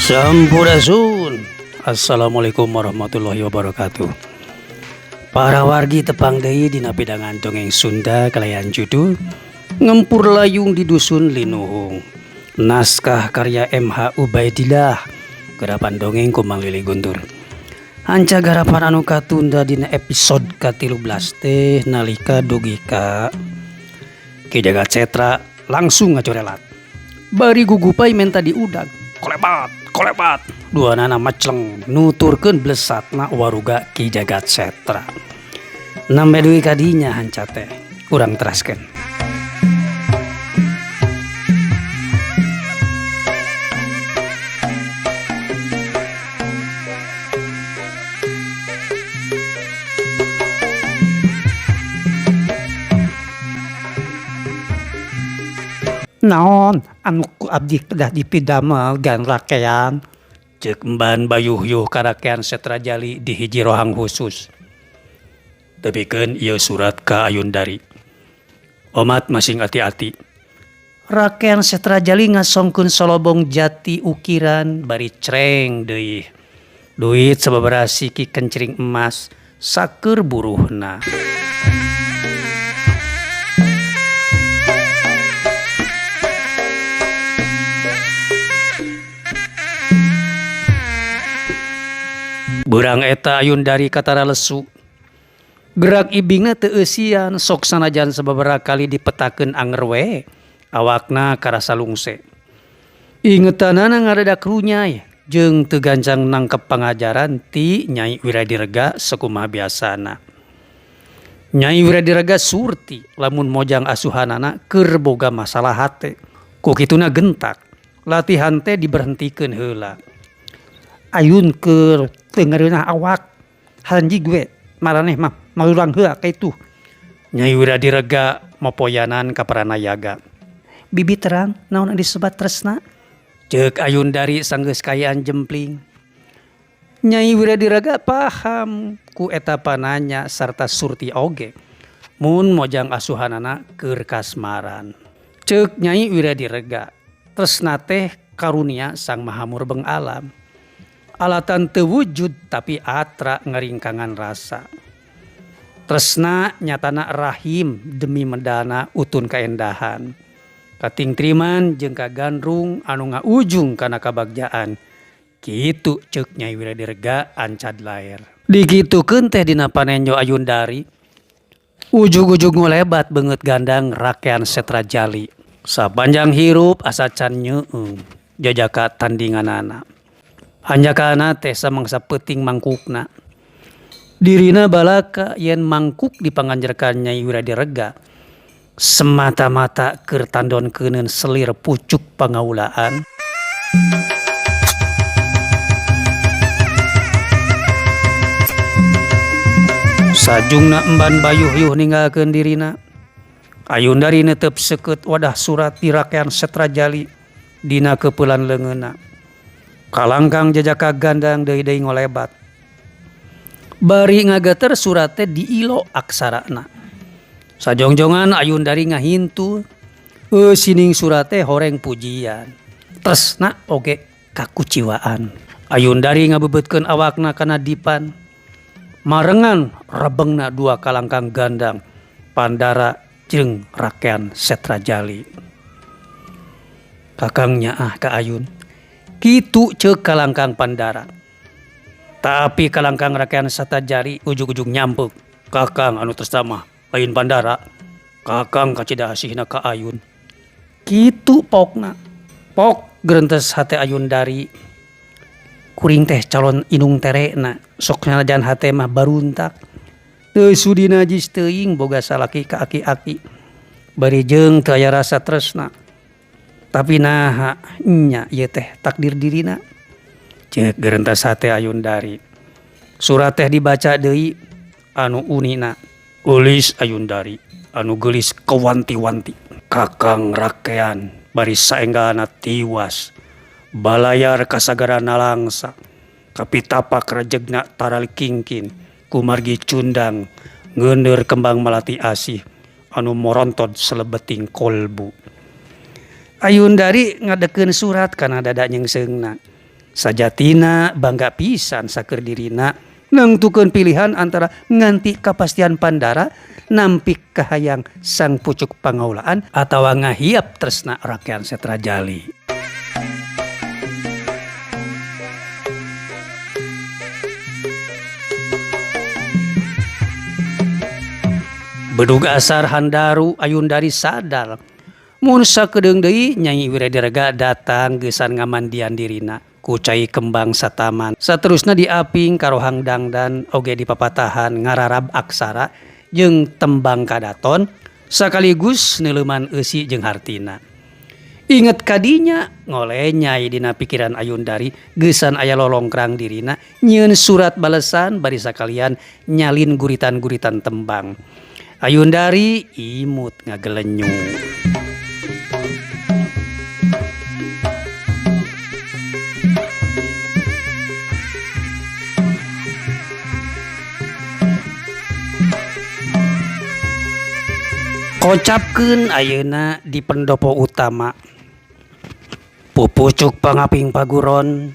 Sampurasun. Assalamualaikum warahmatullahi wabarakatuh. Para wargi tepang deui dina pidangan dongeng Sunda kalayan judul Ngempur Layung di Dusun Linuhung. Naskah karya MH Ubaidillah. Garapan dongeng ku Mang Lili Guntur. Hanca garapan anu katunda dina episode ka-13 teh nalika dugi ka Ki Jagat Setra langsung ngacorelat. Bari gugupai menta diudag. Kolebat, kolebat. Duanana macleng nuturkeun blesatna waruga Ki Jagat Setra. Nambe dugi kadinya hanca teh. Urang teraskeun. Naon anu ku abdi kedah dipidamel gan rakean? Ceuk emban bayuhyuh ka rakean Setra Jali di hiji rohang khusus. Tepikeun ieu surat ka Ayundari. Omat masing ati-ati. Rakean Setra Jali ngasongkeun solobong jati ukiran bari creng deui. Duit sababaraha siki kencring emas saker buruhna. Beurang eta Ayundari katara lesu. Gerak ibingna teu eusian sok sanajan sababaraha kali dipetakeun anger we awakna karasa lungse. Ingetanana ngadadak runyai jeung teu gancang nangkep pangajaran ti Nyai Wiradirga sakumaha biasana. Nyai Wiradirga surti lamun mojang asuhanana keur boga masalah hate. Ku kituna gentak, latihan teh diberhentikeun heula. Ayun keur teu ngareunah awak hanjig we maraneh mah malurang heula kaitu. Nyai Wiradirga mopoyanan ka Pranayaga. Bibi terang naon anu disebat tresna? Ceuk Ayundari sanggeus kaayaan jempling. Nyai Wiradirga paham ku eta pananya sarta surti oge mun mojang asuhanana keur kasmaran. Ceuk Nyai Wiradirga tresna teh karunia Sang Maha Murbeng Alam. Alatan teu wujud tapi atra ngaringkangan rasa. Tresna nyatana rahim demi medana utun kaendahan. Katingtriman jeung kagandrung anu ngaujung kana kabagjaan. Kitu ceuk Nyai Wiradirga ancad laer. Dikitukeun teh dina panenjo Ayundari. Ujug-ujug ngulebat beungeut gandang rakean Setra Jali. Sapanjang hirup asa can nyeueung jajaka tandinganana. Hanjakana teh samangsa peuting mangkukna. Dirina balaka yen mangkuk dipanganjerkan Nyai Wiradirga semata-mata keur tandon keuneun selir pucuk pangaulaan. Sajungna emban bayuhyuh ninggalkeun dirina. Ayundari neuteup seukeut wadah surat di rakean Setra Jali dina keupelan leungeunna. Kalangkang jajaka gandang deui-deui ngolebat. Bari ngageter surat teh diilo aksarana. Sajongjongan Ayundari ngahintu. Sining surat teh horeng pujian. Tresna oge kakuciwaan. Ayundari ngabebeutkeun awakna kana dipan. Marengan rebengna dua kalangkang gandang Pandara jeung rakean Setra Jali. Kakang nyaah ka Ayun. Kitu ceuk kalangkang Pandara. Tapi kalangkang rakean Setra Jali ujug-ujug nyampek. Kakang anu tresna mah lain Pandara. Kakang kacida asihna ka Ayun. Kitu pokna. Pok gerentes hate Ayundari. Kuring teh calon inung terena. Sok sanajan hate mah baruntak. Teu sudi najis teuing boga salaki ka aki-aki. Bari jeung teu aya rasa tresna. Tapi naha nya ieu teh takdir dirina. Ceuk gerentes hate Ayundari. Surat teh dibaca deui anu unina. Eulis Ayundari anu geulis kewanti-wanti. Kakang rakean bari saenggalna tiwas. Balayar ka sagara nalangsa. Kapitapak rejegna taralikingkin kumargi cundang ngeuneur kembang malati asih anu morontod selebeting kolbu. Ayundari ngadekeun surat kana dada nyeungseungna. Sajatina bangga pisan saker dirina nangtukeun pilihan antara nganti kapastian pandara nampik kahayang sang pucuk pangaulaan atawa ngahiap tresna Rakean Setrajali. Bedug asar handaru Ayundari sadar mun sakedeung deui Nyai Wiradirga datang geusan ngamandian dirina ku cai kembang sataman. Saterusna diaping karohang dangdan oge dipapatahan ngararab aksara jeung tembang kadaton sakaligus neuleuman eusi jeung hartina. Inget kadinya ngolenyai dina pikiran Ayundari geusan aya lolongkrang dirina nyieun surat balesan bari sakalian nyalin guritan-guritan tembang. Ayundari imut ngagelenyu. Kocapkeun ayeuna di pendopo utama. Pupucuk pangaping paguron,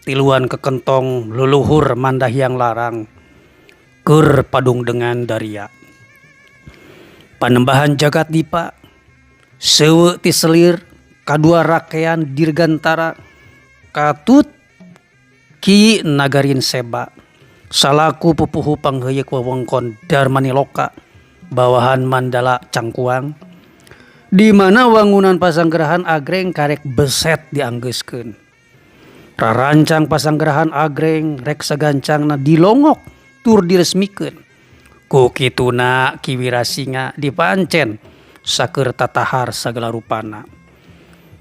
tiluan kekentong luluhur Mandahyang Larang, keur padung dengan daria. Panembahan jagat dipa, sewe ti selir, kadua rakean dirgantara, katut Ki Nagarin Seba, salaku pupuhu pangheuyeuk wewengkon Darmaniloka, bawahan Mandala Cangkuang, di mana wangunan pasanggerahan agreng karek beset dianggeuskeun. Rarancang pasanggerahan agreng rek sagancangna dilongok tur diresmikeun. Ku kituna Ki Wirasinga dipancen saker tatahar sagala rupana.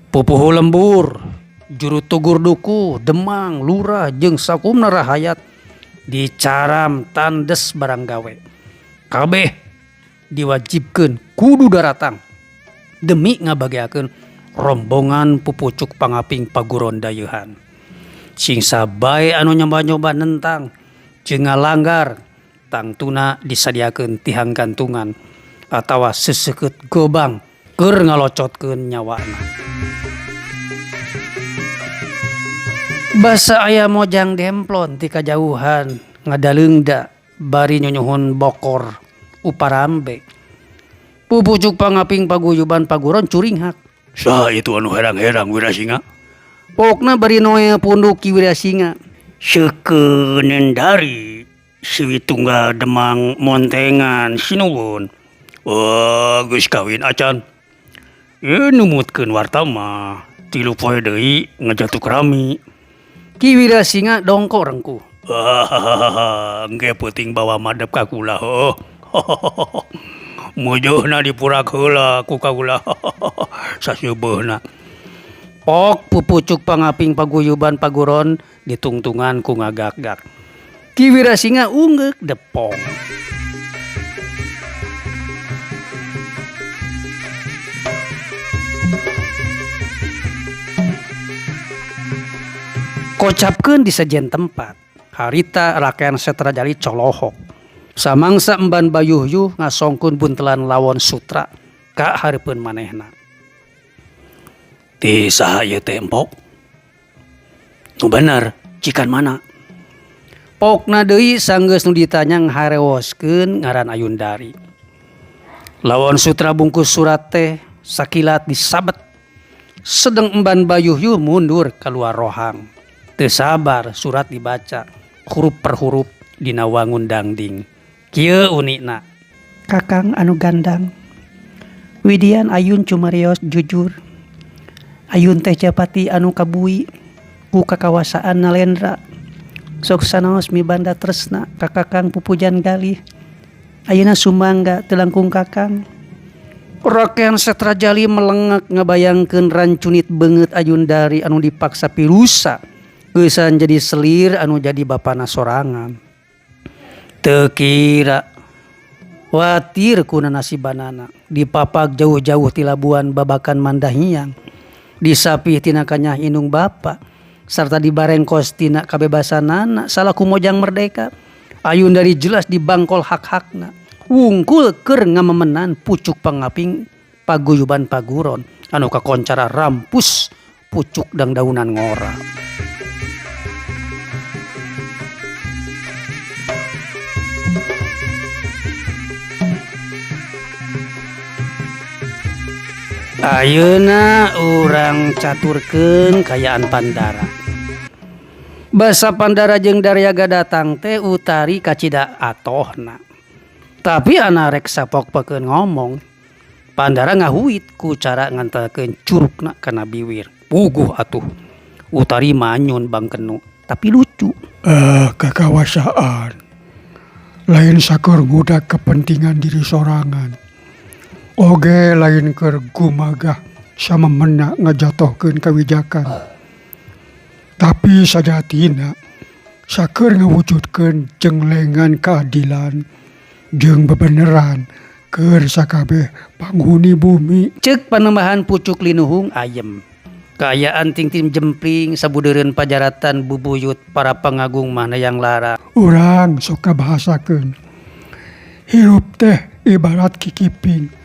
Pupuhu lembur, juru tugur duku, demang, lurah jeung sakumna rahayat dicaram tandes barang gawe. Kabeh diwajibkeun kudu daratang demi ngabageakeun rombongan pupucuk pangaping paguron dayeuhan. Sing sabae anu nyoba-nyoba nentang jeung ngalanggar tangtuna disadiakeun tihang gantungan atawa seseukeut gobang keur ngalocotkeun nyawana. Basa aya mojang demplon ti kajauhan ngadaleungda bari nyunyuhun bokor uparambe. Pupucuk pangaping paguyuban paguron curinghak. Saha itu anu herang-herang Wirasinga? Pokna bari noe punduk Ki Wirasinga. Seukeun dari Siwi Tunggal Demang Montengan sinuwun. Wah, geus kawin acan. Ieu numutkeun warta mah 3 poe deui ngajatuk rami. Ki Wirasinga dongko rengkuh. Hahaha, engke peuting bawa madep ka kula heuh. Mujeuhna dipurak heula ku kaula. Saseubeuna. Pok pupucuk pangaping paguyuban paguron ditungtungan ku ngagak-gak. Ki Wirasinga ungeuk depong. Kocapkeun di sejen tempat. Harita rakean Setrajali colohok. Samangsa emban bayuhyuh ngasongkeun buntelan lawon sutra ka hareupeun manehna. Ti saha ieu teh empok? Nu bener, cikan mana? Pokna deui sanggeus nu ditanya ngaharewoskeun ngaran Ayundari. Lawon sutra bungkus surat teh sakilat disabet. Sedeng emban bayuhyuh mundur kaluar rohang. Teu sabar surat dibaca huruf per huruf dina wangun dangding. Kieu unikna. Kakang anu gandang. Widian ayun cumarios jujur. Ayun teh japati anu kabui ku kakawasaan nalendra. Sok sanaos mibanda tresna ka kakang pupujan galih. Ayeuna sumangga teu langkung kakang. Rakean Setrajali melengak ngabayangkeun rancunit beungeut Ayundari anu dipaksa pirusa. Geusan jadi selir anu jadi bapana sorangan. Teu kira watir kuna nasibanana dipapak jauh-jauh ti Labuan babakan Mandahyang. Disapih tina kanyah indung bapa. Sarta dibarengkos tina kabebasanana salaku mojang merdeka. Ayun dari jelas dibangkol hak-hakna. Wungkul keur ngamemenan pucuk pangaping paguyuban paguron anu kakoncara rampus pucuk dangdaunan ngora. Ayeuna urang caturkeun kayaan Pandara. Basa Pandara jeung Daryaga datang teh Utari kacida atohna. Tapi ana rek sapok-pokeun ngomong. Pandara ngahuit ku cara ngantelkeun curugna kana biwir. Puguh atuh. Utari manyun bangkenu, tapi lucu. Kakawasaan. Lain sakur ngudak kepentingan diri sorangan. Oge lain keur gumagah sama mena ngajatohkeun kawijakan. Tapi sajatina sakur ngawujudkeun jenglengan keadilan jeung bebeneran keur sakabeh panghuni bumi. Ceuk panembahan pucuk linuhung ayem. Kaayaan ting-ting jempling sabudeureun pajaratan bubuyut para pangagung manayang lara. Urang sok kabahasakeun. Hirup teh ibarat kikiping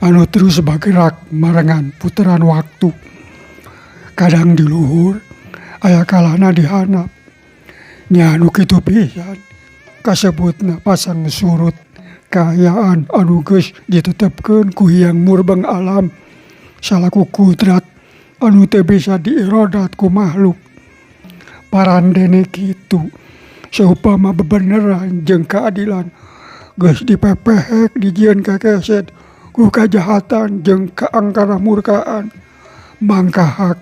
anu terus bergerak marengan puteran waktu. Kadang di luhur, aya kalana di handap. Nya anu kitu pisan kasebutna pasang surut kaayaan anu geus ditetepkeun ku Hyang Murbeng Alam salaku kudrat anu teu bisa diirodat ku makhluk. Parandene kitu saupama bebeneran jeung keadilan geus dipepehek dijieun kakeset ku kajahatan jeung kaangkara murkaan, mangka hak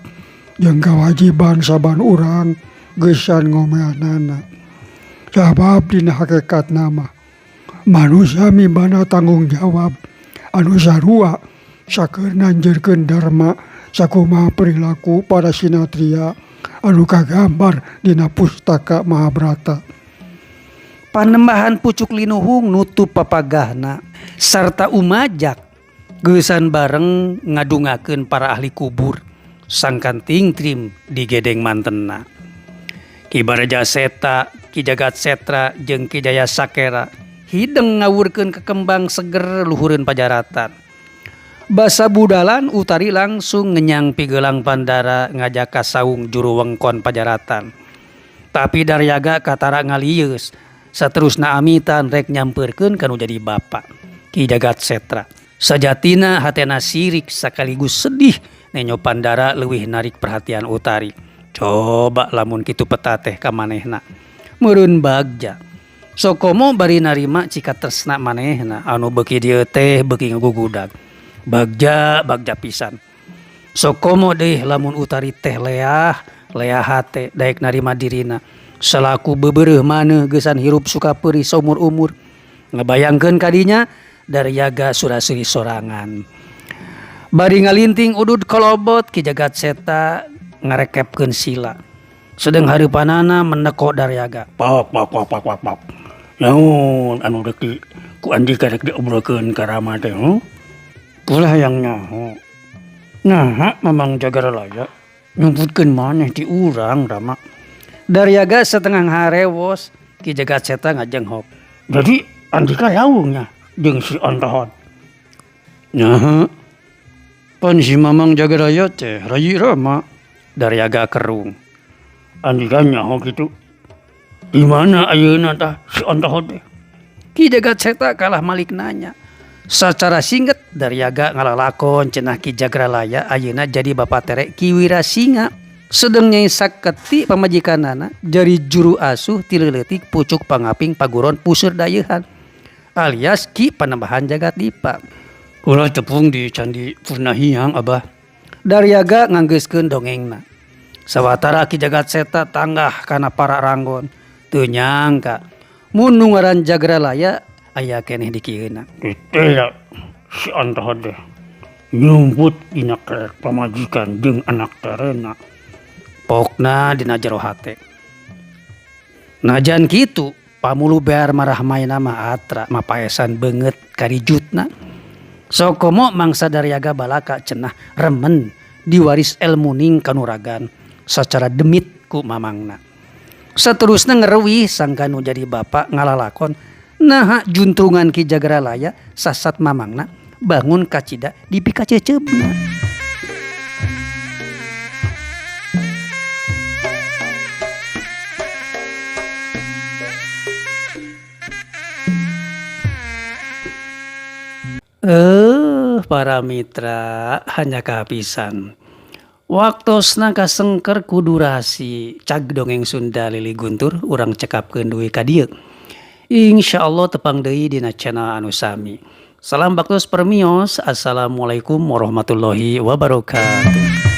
jeung kewajiban saban urang geusan ngomeanana. Sabab dina hakikatna mah manusia mibanda tanggung jawab anu sarua sakeun nanjeurkeun dharma sakumaha perilaku para sinatria anu kagambar dina pustaka Mahabharata. Panembahan pucuk linuhung nutup papagahna sarta umajak geusan bareng ngadungakeun para ahli kubur sangkan tingtrim di gedeng mantenna. Ki Baraja Seta, Ki Jagat Setra jeung Ki Jaya Sakera hideng ngawurkeun kekembang seger luhureun pajaratan. Basa budalan Utari langsung ngenyang pigelang Pandara ngajak ka saung juru wengkon pajaratan. Tapi Daryaga katara ngalieus saterusna amitan rek nyampeurkeun kanu jadi bapa Ki Jagat Setra. Sajatina hatena sirik sekaligus sedih nenyo Pandara leuwih narik perhatian Utari. Coba lamun kitu peta teh ka manehna. Meureun bagja. Sokomo bari narima cika tresna manehna anu beuki dieu teh beuki ngagugudag. Bagja bagja pisan. Sokomo deh lamun Utari teh leah, leah hate daek narima dirina. Salaku bebereuh maneuh geusan hirup suka peurih saumur-umur. Ngabayangkeun kadinya Daryaga surasuri sorangan. Bari ngalinting udud kolobot Ki Jagat Seta ngarekepkeun sila. Sedeng hareupanana meneko Daryaga. Pak pak pak pak pak pak. Naon anu rek ku andika rek diobrolkeun ka Rama teh? Ulah hayang nyaho. Naha Mamang Jagaralaya nyumputkeun maneh ti urang Rama. Daryaga setengah harewos Ki Jagat Seta ngajenghok. Jadi andika laungnya jeung si Ontohot. Naha pan si Mamang Jagaralaya teh rayi Rama. Daryaga kerung. Andika nyaho kitu. Di mana ayeuna tah si Ontohot teh? Ki Jagat Seta kalah malik nanya. Sacara singget Daryaga ngalalakon cenah Ki Jagralaya ayeuna jadi bapa tere Ki Wirasinga. Sedeng Nyai Saketi pamajikanana jadi juru asuh ti leutik pucuk pangaping paguron puseur dayeuhan alias Ki Panembahan Jagatdipa. Ulah tepung di Candi Purnahyang Abah. Daryaga nganggeuskeun dongengna. Sawatara Ki Jagat Seta tanggah kana para ranggon. Teu nyangka mun nu ngaran Jagralaya aya keneh di kieuna. Teu si Ontohot teh nyumput dina kerek pamajikan jeung anak terena. Pokna dina jero hate. Najan kitu pamulu bear marah maena mah atra mapaesan beungeut karijutna. Sokomo mangsa Daryaga balaka cenah remen diwaris elmuning kanuragan sacara demit ku mamangna. Saterusna ngerewih sangka nu jadi bapa ngalalakon naha juntrungan Ki Jagaralaya sasat mamangna bangun kacida dipikaceceubna. Eh para mitra hanya kehabisan. Waktosna kasengker ku durasi cag dongeng Sunda Lili Guntur urang cekapkeun dugi ka dieu. Insya Allah tepang deui dina channel anu sami. Salam baktos permios. Assalamualaikum warahmatullahi wabarakatuh.